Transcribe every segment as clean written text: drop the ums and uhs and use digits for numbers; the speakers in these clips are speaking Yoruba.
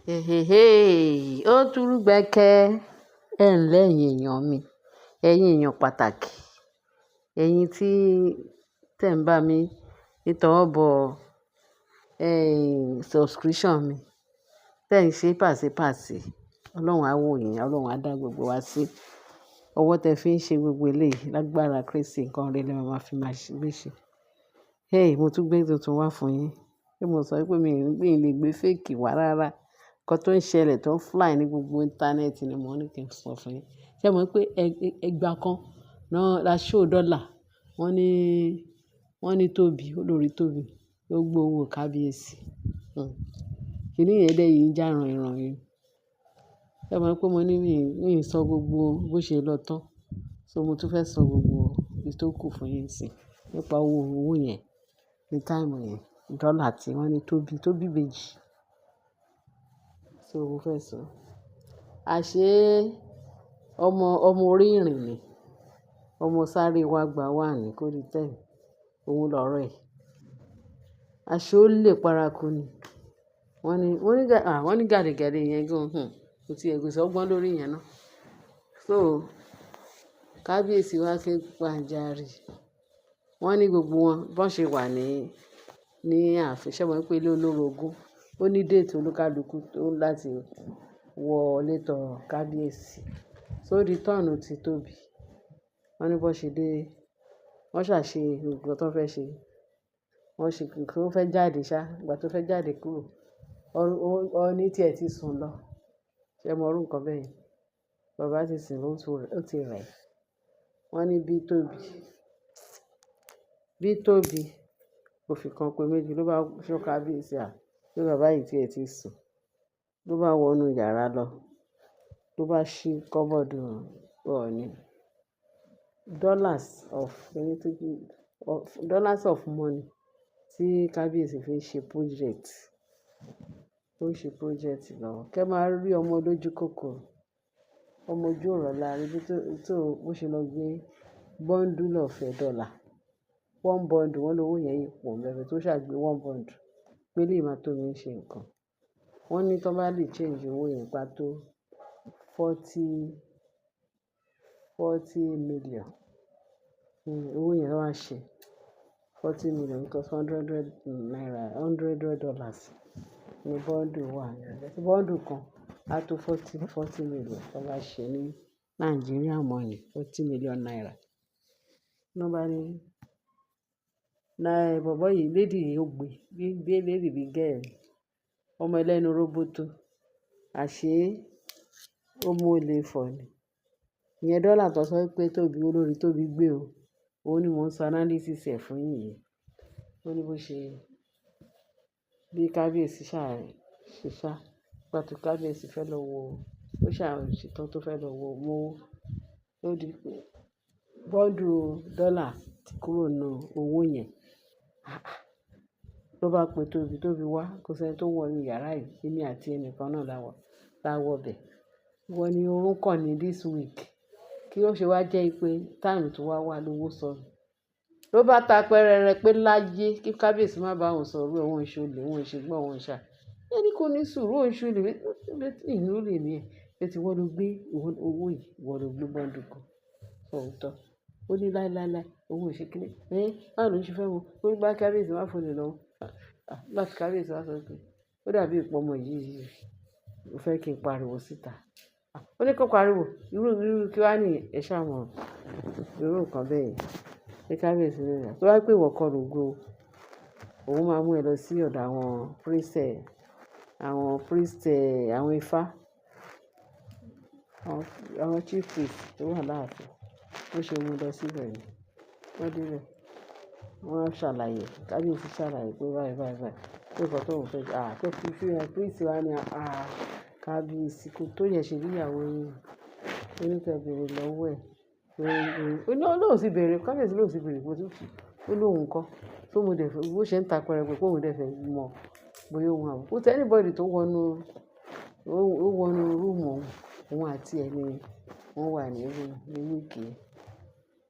Hehehe, ó túrú gbẹ́kẹ́. Ẹ ń lẹ́ ẹ̀yin èèyàn mi, ẹ̀yin èèyàn pàtàkì, ẹ̀yin tí tẹ̀ ń bá mi tọwọ́ bọ, subscription mi, tẹ̀ ń ṣe pàsípàsì. Ọlọ́run á wò yín, Ọlọ́run á dá gbogbo wa sí. Ọwọ́ tẹ fi ń ṣe gbogbo eléyìí lágbára Kristi, nǹkan rere lẹ máa fi máa gbé ṣe. Hey, mo tún gbé tuntun wá fún yín. Bí mo sọ wípé mi ò lè gbé fake wá rárá. Ǹkan tó ń ṣẹlẹ̀ tó ń fly ní gbogbo internet ni mo ní kí n sọ fún yín. Ṣé ẹ mọ̀ pé ẹgbàá kan náà la show dọ́là. Wọ́n ní, wọ́n ní Tóbi, olórí Tóbi ló gbé owó kábíyèsí. Hmm. Kìní yẹn dẹ́ yìí ń já ràìnràìn. Ṣé ẹ mọ̀ pé mo ní mi ò sọ gbogbo bó ṣe lọ tán. So mo tún fẹ́ sọ gbogbo èyí tó kù fún yín sí nípa owó owó yẹn ní time yẹn. Dọ́là tí wọ́n ní Tóbi, Tóbi bèjì. So mo fẹ́ sọ. Àṣé ọmọ, ọmọ orí ìrìn ni. Ọmọ sáré wá gba wà ní kó di ten. Òun lọ̀rọ̀ ẹ̀. Àṣé ó lè paraku ni. Wọ́n ní, wọ́n ní, wọ́n ní gàlè-gàlè yẹn gan. Kò tí ẹ kò sọ́gbọ́n lórí ìyẹn náà. So kábíyèsí wá ké gbàǹjarè. Wọ́n ní gbogbo wọn bó ṣe wà ní, ní ààfin. Ṣé ẹ mọ̀ pé ilé olórogún ó ní date olúkálukú tó ń láti wọ létọ̀ kábíyèsí. So di turn ti Tóbi. Wọ́n ní bó ṣe dé, wọ́n ṣà ṣe nǹkan tó fẹ́ ṣe. Wọ́n ṣe nǹkan tó fẹ́ jáde ṣá, ìgbà tó fẹ́ jáde kúrò, Ọọ̀ni tí ẹ ti sùn lọ. Ṣé ẹ mọ̀ orú nǹkan bẹ́ẹ̀ yẹn? Bàbá ti sùn, ó ti rẹ̀. Wọ́n ní bí Tóbi, bí Tóbi kò fi kan pé méjì ló bá ṣọ́ kábíyèsí à, pé bàbá yìí tí ẹ ti sùn. Ló bá wọ inú yàrá lọ, ló bá ṣí cupboard Ọọ̀ni. Dollars of, dollars of money tí kábíyèsí fi ń ṣe project. Ó ń ṣe project lọ́wọ́. Kẹ́ máa rí ọmọ lójú kòkòrò. Ọmọ ojú ọ̀rọ̀ lárí bí tó, tó bó ṣe lọ gbé bundle of dollar. One bundle wọ́n lówó yẹn pọ̀ bẹ́ẹ̀ tó ṣà gbé one bundle. Pé lè máa tó mi ṣe nǹkan. Wọ́n ní tó bá lè change owó yẹn pa tó forty, 40 million. Owó yẹn wá ṣe 40 million because hundred naira, hundred dollars ní bundle wà. Bundle kan á tó forty, 40 million tó bá ṣe ní Nigerian money, ₦40 million. Ló bá ní, na bọ̀bọ́ yìí, lady yìí ó gbe, bí, bí lady bí girl. Ọmọ ẹlẹ́nu róbótó. Àṣé ó mú olè fọ̀ ni. Ìyẹn dọ́là tó sọ pé Tóbi, olórí Tóbi gbé o. Òun ni mò ń sọ analysis ẹ̀ fún yín yìí. Ó ní bó ṣe, bí kábíyèsí ṣà ṣe ṣá. Ìgbà tí kábíyèsí fẹ́ lọ wo, ó ṣà ṣetán tó fẹ́ lọ wo mú. Ó di pé bundle dọ́là ti kúrò nínú owó yẹn. Ah ah. Ló bá pe Tóbi, Tóbi wá, kò sí ẹni tó wọ inú yàrá yìí. Èmi àti ẹni kan náà la wọ, la wọ bẹ̀. Ìwọ ni orún kàn ní this week. Kí ó ṣe wá jẹ́ pé time tó wá wá lówó sọnù. Ló bá ta pẹ́rẹrẹ pé láyé kí kábíyèsí má bá òun sọ̀rọ̀, òun ń ṣe olè, òun ń ṣe gbọ́, òun ń ṣà. Ẹni kò ní sùúrù, òun ń ṣe olè. Ìlú olè ni ẹ. Pé tí wọ́n ló gbé owó yìí, ìwọ ló gbé bundle kan. Sọ òótọ́. Ó ní láíláíláí, òun ò ṣe kíni. Ẹ́n, báwo ló ṣe fẹ́ wo? Ó ní bá kábíyèsí má fún olè lọ́wọ́. Nígbà tí kábíyèsí wá sọ pé ó dàbí ìpọ̀ ọmọ yìí, ó fẹ́ kí n pariwo síta. Ó ní kó pariwo. Irú, irú kí wá ní ẹ ṣá mọ̀. Irú nǹkan bẹ́ẹ̀ yẹn. Pé kábíyèsí ní ìyà. Tó bá pé ìwọ kọ́ ló gbé o, òun máa mú ẹ lọ sí ọ̀dọ̀ àwọn priest, àwọn ifá, àwọn, àwọn chief priest tó wà láàfin. Ó ṣe mú lọ síbẹ̀ ni. Wọ́n dé bẹ̀. Wọ́n ṣàlàyé. Kábíyèsí ṣàlàyé pé báyìí, báyìí, báyìí. Pé nǹkan tó ń fẹ́, pé kí priest wá ní, kábíyèsí kò tó yẹn ṣe bí ìyàwó yín. Ó ní kí ẹ bèrè lọ́wọ́ ẹ̀. Ó ní ó lóun sì bèrè, kábíyèsí lóun sì bèrè pé ó lóun kọ́. Tó mo dẹ̀ fẹ́, bó ṣe ń ta pẹ́rẹpẹ̀ pé òun dẹ̀ fẹ́ mọ̀ bóyá òun àbí. Kò sí anybody tó wọ inú, ó wọ inú room òun, òun àti ẹni wọ́n wà ní room ní week yẹn.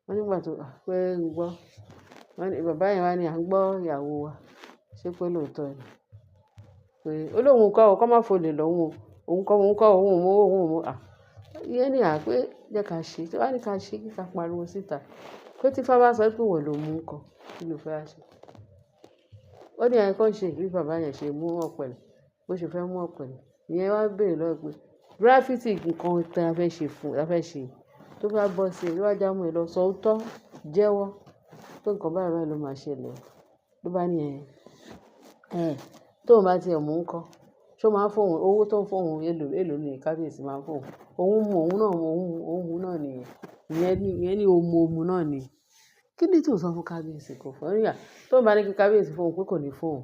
Wọ́n nígbà tó, pé ń gbọ́. Wọ́n ní bàbá yẹn wá ní à ń gbọ́ ìyàwó wa. Ṣé pé lóòótọ́ ni? Pé ó lóhùn kọ́ o, kó má f'olè lọ́hun o. Òun kọ́, òun kọ́, òun ò mú owó, òun ò mú. À, ìyẹn ní à pé jẹ́ ká ṣe. Tí wọ́n bá ní ká ṣe kí ká pariwo síta. Pé tí ifá bá sọ pé ìwọ ló mú nǹkan, kí ló fẹ́ ṣe? Ó ní ẹ̀yin kọ́ ṣe bí bàbá yẹn ṣe mú ọ̀pẹ̀lẹ̀, bó ṣe fẹ́ mú ọ̀pẹ̀lẹ̀. Ìyẹn wá béèrè lọ́wọ́ pé gravity nǹkan tí a fẹ́ ṣe fún, a fẹ́ ṣe tó bá bọ́ sí i, tó bá já mọ́ ẹ lọ, sọ òótọ́, jẹ́wọ́ pé nǹkan báyìí báyìí ló máa ṣẹlẹ̀. Ló bá ní ẹ̀, ẹ́, tó bá ti ẹ̀ mú nǹkan, ṣé ó máa ń fún òun, owó tó ń fún òun èlò, èlò ni kábíyèsí máa ń fún òun. Òun mú, òun náà mú, òun mú, òun mú náà ni. Ìyẹn ní ó mú òun náà ni. Kí ni tó sọ fún kábíyèsí kò fún? Ó ní à, tó bá ní kí kábíyèsí fún òun pé kò ní fún òun.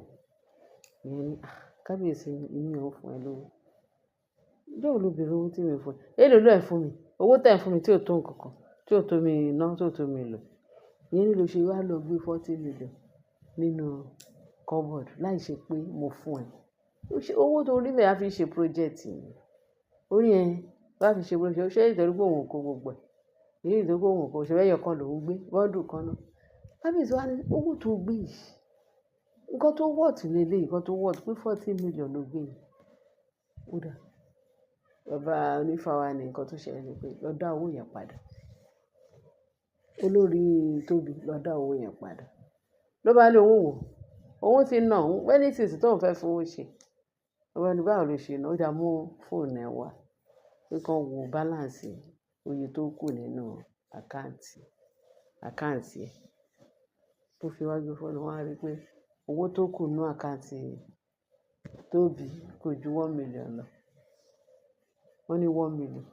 Ìyẹn ní, "Ah, kábíyèsí, èmi ò fún ẹ lówó. Ọjọ́ wo ló béèrè owó tí mi ò fún ẹ? Èlò ló ẹ̀ fún mi. Owó tí ẹ̀ ń fún mi tí ò tó nǹkan kan, tí ò tó mi ná, tí ò tó mi lò." Ìyẹn ní ló ṣe wá lọ gbé 40 million nínú cupboard láìṣe pé mo fún ẹ. Owó tó rí bẹ́ẹ̀ a fi ṣe project ni. Ó ní ẹ, bá fi ṣe project, ṣé nítorí pé òun kó gbogbo ẹ̀? Èyí nítorí pé òun kò ṣe ẹyọ kan lòún gbé, bundle kan náà. Kábíyèsí wá ní owó tó gbé yìí, nǹkan tó worth ní eléyìí, nǹkan tó worth pé 40 million ló gbé yìí. Ó dà. Bàbá onífá wá ní nǹkan tó ṣẹlẹ̀ ni pé lọ dá owó yẹn padà. Olórí Tóbi lọ dá owó yẹn padà. Ló bá ní owó wò, òun ti ná òun, many things tó ń fẹ́ fowó ṣe. Ó bá ní báwo ló ṣe ná, ó dà mú fóònù ẹ wá. Pé kí wọ́n wo balance oye tó kù nínú account ẹ̀. Tó fi wá gbé fóònù, wọ́n á rí pé owó tó kù nínú account Tóbi kò ju 1 million lọ. Wọ́n ní 1 million.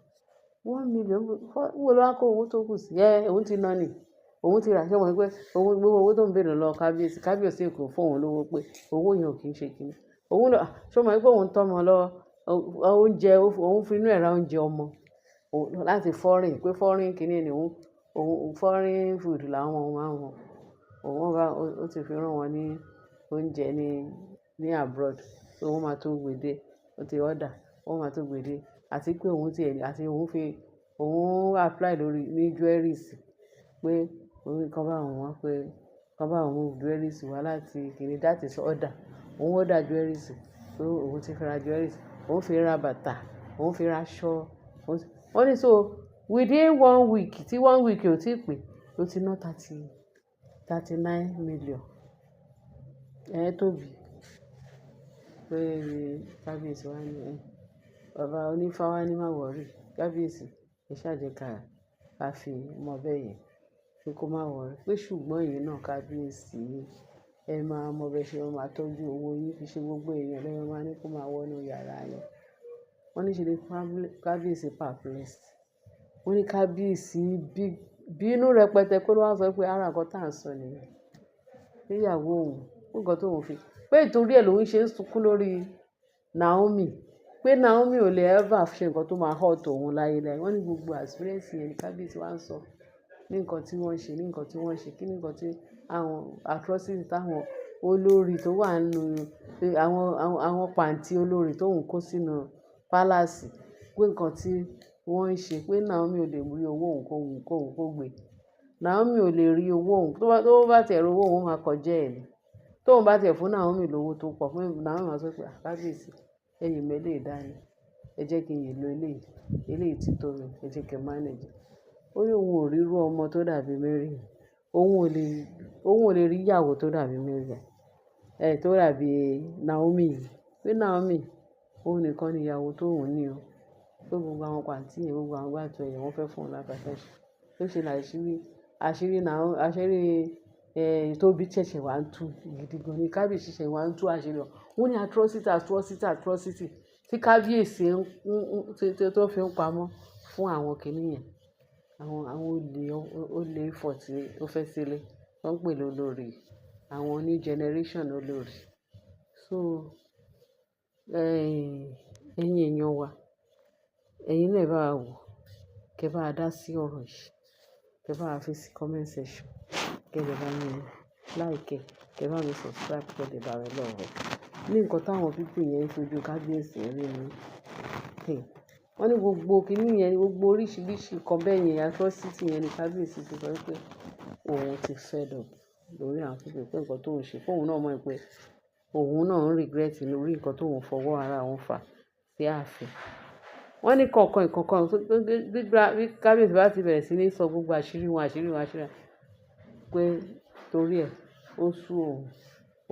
1 million, níbo ló wá kó owó tó kù sí? Ẹ́, òun ti ná ni. Òun ti rà. Ṣé o mọ̀ pé owó, gbogbo owó tó ń béèrè lọ kábíyèsí, kábíyèsí kò fún òun lówó pé owó yẹn ò kí ń ṣe kíni. Òun lọ, ṣé o mọ̀ pé òun tọ́mọ lọ, oúnjẹ, òun fi inú ẹ̀ ra oúnjẹ ọmọ láti foreign, pé foreign kíni ni òun, òun foreign food làwọn ọmọ máa ń wọ̀. Òun bá, ó ti fi rán wọn ní oúnjẹ ní abroad. So wọ́n máa tó gbe dé. Ó ti order, wọ́n máa tó gbe dé. Àti pé òun ti ẹ̀, àti òun fi, òun apply lórí ní jewelries pé òun kan bá òun wá pé kan bá òun mú jewelries wá láti kíni, that is order. Òun order jewelries, pé òun ti fi ra jewelries, òun fi ra bàtà, òun fi ra aṣọ. Wọ́n ní so within one week, tí one week ò tí pé, ó ti ná 39 million. Ẹ Tóbi. Pé kábíyèsí wá ní ẹ. Bàbá onífá wá ní má worry. Kábíyèsí, ẹ ṣá jẹ́ ká, ká fi mọ bẹ́ẹ̀ yẹn. Pé kó má worry. Pé ṣùgbọ́n ẹ̀yin náà kábíyèsí, ẹ máa mọ bí ẹ ṣe máa tọ́jú owó yín, kì í ṣe gbogbo èèyàn lẹ́ẹ̀ máa ní kó máa wọ inú yàrá yín. Wọ́n ní ṣe ni kábíyèsí perplexed. Wọ́n ní kábíyèsí bí, bínú rẹpẹtẹ kó ló wá sọ pé ara nǹkan tí à ń sọ nìyẹn. Pé ìyàwó òun, pé nǹkan tó òun fi, pé ìtorí ẹ lòun ṣe ń sunkún lórí Naomi. Pé Naomi ò lè ever ṣe nǹkan tó máa hurt òun láyé láyé. Wọ́n ní gbogbo experience yẹn ni kábíyèsí wá ń sọ. Ní nǹkan tí wọ́n ṣe, ní nǹkan tí wọ́n ṣe, kí ní nǹkan tí àwọn atrocity táwọn olórí tó wà nínú, àwọn pàǹtí olórí tó ń kó sínú palace. Pé nǹkan tí wọ́n ń ṣe, pé Naomi ò lè rí owó òun kó òun, kó òun kó gbé. Naomi ò lè rí owó òun, tó bá tẹ̀ rí owó òun, ó máa kọjá ẹ̀ ni. Tóun bá tiẹ̀ fún Naomi lówó tó pọ̀, fún Naomi máa sọ pé, "Ah, kábíyèsí, ẹ̀yin mọ eléyìí dání. Ẹ jẹ́ kí n yè lo eléyìí. Eléyìí tí tó mi, ẹ jẹ́ kí n manage." Ó ní òun ò rí irú ọmọ tó dàbí Mary. Òun ò lè rí ìyàwó tó dàbí Mary. Ẹ tó dàbí Naomi yìí. Pé Naomi, òun nìkan ni ìyàwó tó òun ní o. Pé gbogbo àwọn pàǹtí yẹn, gbogbo àwọn gbàtọ́ yẹn wọ́n fẹ́ fún òun hypertension. Tó ṣe làṣírí, àṣírí Naomi, àṣírí, Tóbi ṣẹ̀ṣẹ̀ wá ń tú gidi gan ni. Kábíyèsí ṣẹ̀ṣẹ̀ wá ń tú àṣírí wọn. Wọ́n ní atrocity, atrocity, atrocity tí kábíyèsí ń, ń, tí ó fi ń pamọ́ fún àwọn kìnì yẹn. Àwọn olè, olè Ifọ̀ tí ó fẹ́ sílé, wọ́n ń pè ní olórí. Àwọn new generation olórí. So, ẹ̀yin èèyàn wa, ẹ̀yin náà ẹ bá wa wò, kí ẹ bá wa dá sí ọ̀rọ̀ yìí, kí ẹ bá wa fi sí comment section, kí ẹ lè bá mi like, kí ẹ bá mi subscribe, kí ẹ lè bá mi love. Ní nǹkan táwọn people yẹn ń fojú kábíyèsí rí ni. Wọ́n ní gbogbo kíní yẹn, gbogbo oríṣiríṣi nǹkan bẹ́ẹ̀ yẹn, atrocity yẹn ni kábíyèsí ti sọ wípé òun ti fed up lórí àwọn people pé nǹkan tó ń ṣe fún òun náà mọ̀ pé Òun náà ń regret lórí nǹkan tó ń fọwọ́ ara òun fà sí ààfin. Wọ́n ní kọ̀ọ̀kan ìkọ̀ọ̀kan bí kábíyèsí bá ti bẹ̀rẹ̀ sí ní sọ gbogbo àṣírí wọn, àṣírí wọn, àṣírí wọn pé torí ẹ̀ ó sú òun,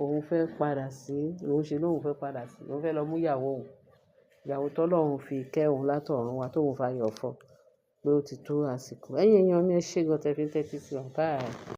òun fẹ́ padà sí, òun ṣe lóun fẹ́ padà sí, òun fẹ́ lọ mú ìyàwó òun, ìyàwó tó Ọlọ́run fi kẹ́ òun látọ̀run wá tó òun fàyọ̀ fọ́ pé ó ti tó àsìkò. Ẹ̀yin èèyàn mi, ẹ ṣé gan tẹ fi ń tẹ́tí sí wa. Bye.